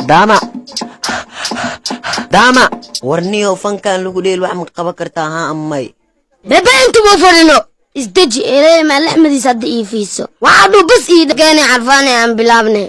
Dama dama. Warniyo, fankan lagu dheel wax ma qaban kartaa, haa amay? Bebe, intuba fadhino, isdeji. Ereema laxmadiis hadda ii fiiso, waxaa dhuu bas ii dhageenay. Carfaane, aan bilaabnay.